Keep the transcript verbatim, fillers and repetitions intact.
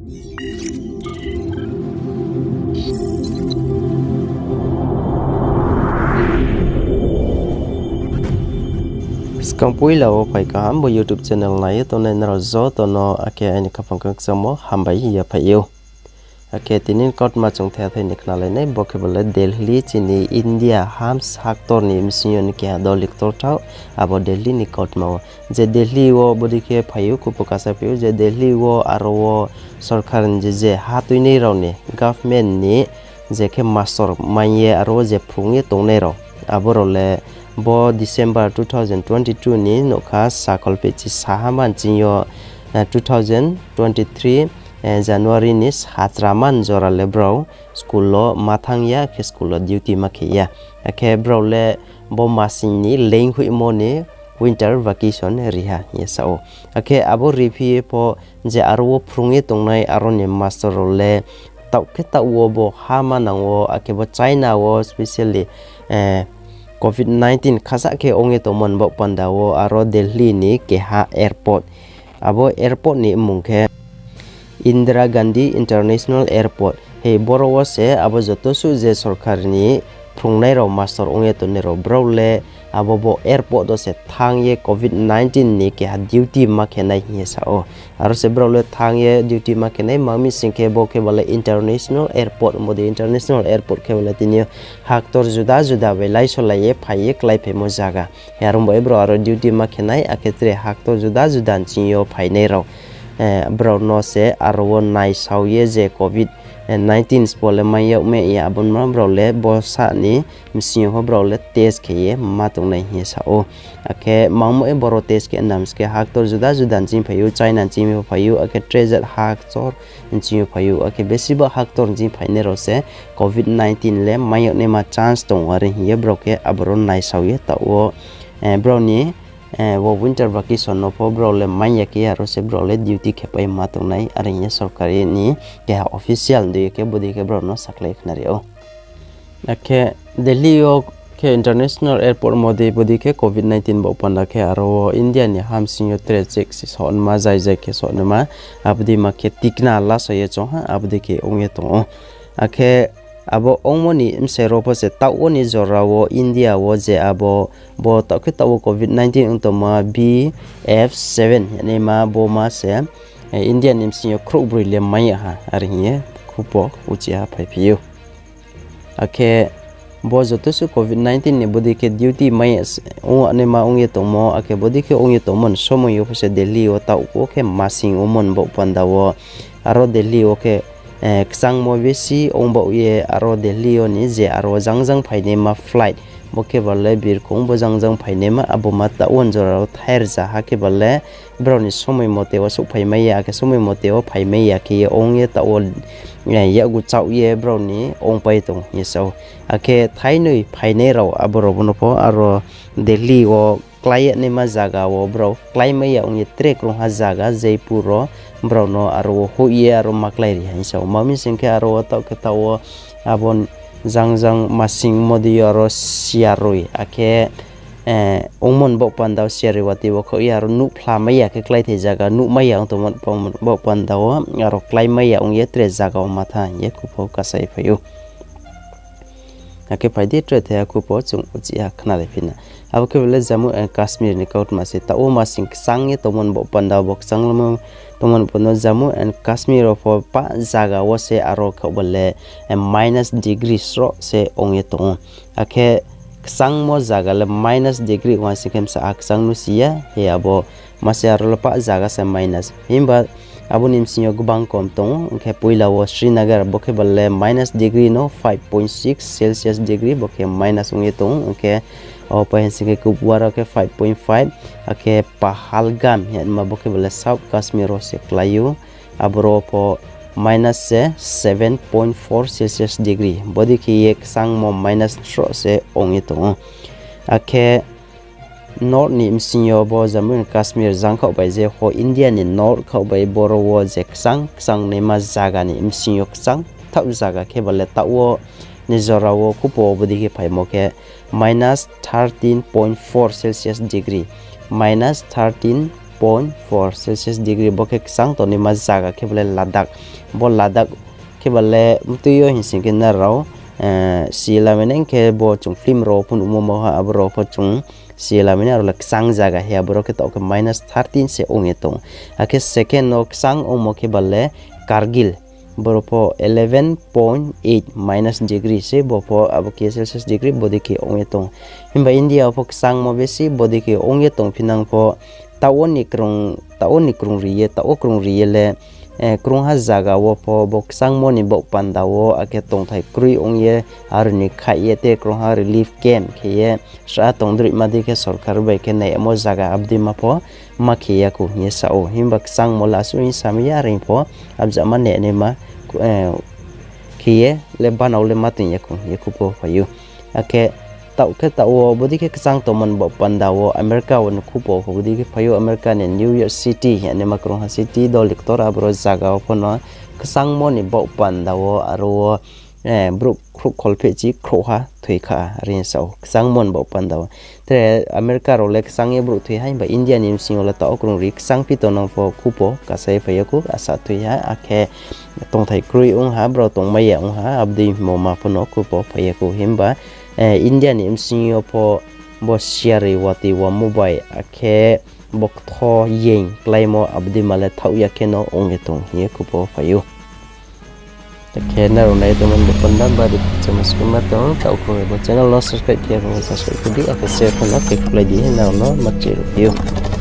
Skang poila wo phai kaham bo YouTube channel nai ye tongnai nrao joto no, akhe aini khaphang khakchangmo hambai yaphai ou. Akhe tini kautma chung thaiha thai ni khnalainai, bo khe bo le Delhi chini India hams haktor ni bsing yo ni keha doli ktorthaoh, abo Delhi ni kautma wo. Je Delhi wo bodei khe phai ou, khupo kasa phai ou, je Delhi wo aro wo sorkar ni je, je ha tuinai rao ni, government ni je khe master mai ye aro wo je phrung ye tongnai rao, abo rao le bo December two thousand twenty two ni nougkha sakholphehchi saha man ching yo, eh, two thousand twenty three, eh, January ni sachra man jora le brao school wo ma thanng ya, khe school wo duty ma khe ya. Akhe brao le bo masing ni leinghoihmo ni winter vacation ri ha hing ye sa ou. Akhe abo riphi ye pho je aro wo phrung ye tongnai aro ni master rao le taoh khe taoh wo bo ha manang wo, akhe bo China wo specially, eh, covid nineteen khasa khe ong ye tongmo ni baoh panda wo aro Delhi ni keha airport. Abo airport ni mmung khe Indira Gandhi International Airport. Hei boro wo se abo joto suh je sorkar ni phrungnai rao master ong ye tongnai rao brao le abo bo airport wo se thanng ye covid nineteen ni keha duty ma khe nai hing ye sa ou. Aro se brao le thanng ye duty ma khe nai, ma mi sing khe bo khe bo le international airport, modi international airport khe bo le tini yo haktor juda juda bai laisolai ye phai ye kláiphaimo zaga. He aro bo ye brao aro duty ma khe nai, akhe tre haktor juda juda ni ching yo phainai rao, eh, brao no se aro wo naisao ye je covid nineteen sbo le mai yag me ya, abo no brao le bo sa ni bsing yo pho brao le test khe ye ma tongnai hing ye sa ou. Akhe mangmo ye boro test khe nams khe haktor juda juda ni ching phai ou, China ni ching pho phai ou, akhe tre jat haktor ni ching yo phai ou, akhe besi bo haktor ni ching phainai rao se covid nineteen le mai yag naima chance tong ou, are hing ye brao khe aboro naisao ye taoh wo, eh, brao ni, eh, wo winter vacation no pho brao le mai ya khe aro se brao le duty khe pai ma tongnai, are hing ye sorkari ni keha official dei khe bodei khe brao no sakhlai khnari ou. Akhe Delhi yo khe international airport modi bodei khe covid nineteen baoh panda khe aro wo India ni hamsing yo tre check se sonaima, jai jai khe sonaima, abo dei ma khe tikna lasa ye choung ha, abo dei khe ong ye tong ou. Akhe abo ongmo ni bsai ro pho se taoh wo ni jora wo India wo je abo bo taoh khe taoh wo covid nineteen ong tongma B F seven hingnaima bo ma se, eh, India ni bsing yo khrouhbroi le mai ya ha, are hing ye khupo uchih ha phaiphi ou. Akhe bo joto suh covid nineteen ni bodei khe duty mai ya s-, ong naima ong ye tongmo, akhe bodei khe ong ye tongmo ni somoi yo pho se Delhi wo taoh wo khe masing ongmo ni baoh panda wo, aro Delhi wo khe, eh, kchangmo besi ong baoh ye aro Delhi yo ni je aro jang jang phainaima flight, bo khe bo le birkhong bo jang jang phainaima, abo ma taoh wo ni jora wo thair ja ha khe bo le brao ni somoi mote wo souhphai mai ya, akhe somoi mote wo phai mai ya khe ye ong ye taoh wo, eh, yakgu chaoh ye brao ni ongpai tong hing ye sa ou. Akhe thainoi phainai rao abo rao bo no pho aro Delhi wo klái ya naima zaga wo brao klái mai ya ong ye tre krungha zaga Jaipur wo brao no aro wo hoih ye aro ma klái ri ha hing sa ou. Ma mi sing khe aro wo taoh khe taoh wo abo jang jang masing modi yo aro siaroi, akhe, eh, ongmo ni baoh panda wo siaroi watoi wo khaoh ye aro nuhphla mai ya khe kláithai zaga nuh mai ya ong tongmo ni baoh panda wo aro klái mai ya ong ye tre zaga wo ma tha hing ye khupo kasa ye phai ou. Akhe phai di tre thaiha khupo chung uchih ha khnalaiphi na. Abo khe bo le Jammu and Kashmir ni kautma se, taoh wo masing kchang ye tongmo ni baoh panda wo, bo kchang lamo tongmo ni baoh panda wo Jammu and Kashmir wo pho pah zaga wo se aro khe bo le, eh, minus degree sroh se ong ye tong ou. Akhe kchangmo zaga le minus degree ong ha sing khe bsa a kchang no si ya, he abo ma se aro le pah zaga se minus. Himba abo ni bsing yo gbang kom tong ou, hing khe poila wo Srinagar, bo khe bo le minus degree no five point six Celsius degree, bo khe minus ong ye tong ou, hing khe abo pai ha sing khe Kupwara khe five point five, akhe Pahalgam hingma bo khe bo le South Kashmir wo se klái ou, aboro pho minus se seven point four Celsius degree, bodei khe ye kchangmo minus sroh se ong ye tong ou. Akhe North ni bsing yo bo Jammu and Kashmir jangkhaoh bai je ho India ni North khaoh bai boro wo je kchang kchang naima zaga ni bsing yo kchang thaoh zaga khe bo le taoh wo ni jora wo khupo wo bodei khe phaimo khe minus thirteen point four Celsius degree, minus thirteen point four Celsius degree, bo khe kchang tongnaima zaga khe bo le Ladakh. Bo Ladakh khe ba le mtui yo hing sing khe nrao, eh, si lamai nai khe bo chung film rao pho nuhmo ma ha, abo rao pho chung si lamai nai, aro le kchang zaga he, abo rao khe taoh khe minus thirteen se ong ye tong. Akhe second no kchang ongmo khe ba le Kargil, boro pho eleven point eight minus degree se, bo pho abo khe Celsius degree, bodei khe ong ye tong. Himba India pho kchangmo besi bodei khe ong ye tong phinang pho, taoh wo ni krung, taoh wo ni krung ri ye, taoh wo krung ri ye le, eh, krungha zaga wo pho bo kchangmo ni baoh panda wo, akhe tongthai kroi ong ye, aro ni khaih ye te krungha relief camp khe ye, sra tongdroihma dei khe sorkar bai khe naimo zaga abdeima pho ma khe ya khou hing ye sa ou. Himba kchangmo le asuh hing samai ya, are pho abjama nainaima, eh, khe ye le banao le ma toing ya khou hing ye khupo phai ou. Akhe taoh khe taoh wo bodei khe kchang tongmo ni baoh panda wo America wo ni khupo pho bodei khe phai ou, America ni New York City hing ye naima krungha city, dol ktor aboro zaga wo pho no kchangmo ni baoh panda wo aro wo, eh, brouh khrouh kholphehchi khrouhha thoi kha, are sa ou, kchangmo ni baoh panda wo. Tre America rao le kchang ye brouh thoi ha, himba India ni bsing yo le taoh krung ri kchang phi tongnang pho khupo kasa ye phai ya khou, asa thoi ha, akhe tongthai kroi ong ha, brao tongmai ya ong ha, abdei hingmo ma pho no khupo phai ya khou, himba, eh, India ni bsing yo pho bo siari watoi wamo bai, akhe bo ktho yeing kláimo abdeima le thaoh ya khe no ong ye tong hing ye khupo phai ou. Akhe nrao nai tongmo ni bo panda bari khakchangma skuma tong, taoh khe bo channel no subscribe khe ya khou subscribe khe di, akhe share pho no khe khlai di, nrao no ma chih ruh phi ou.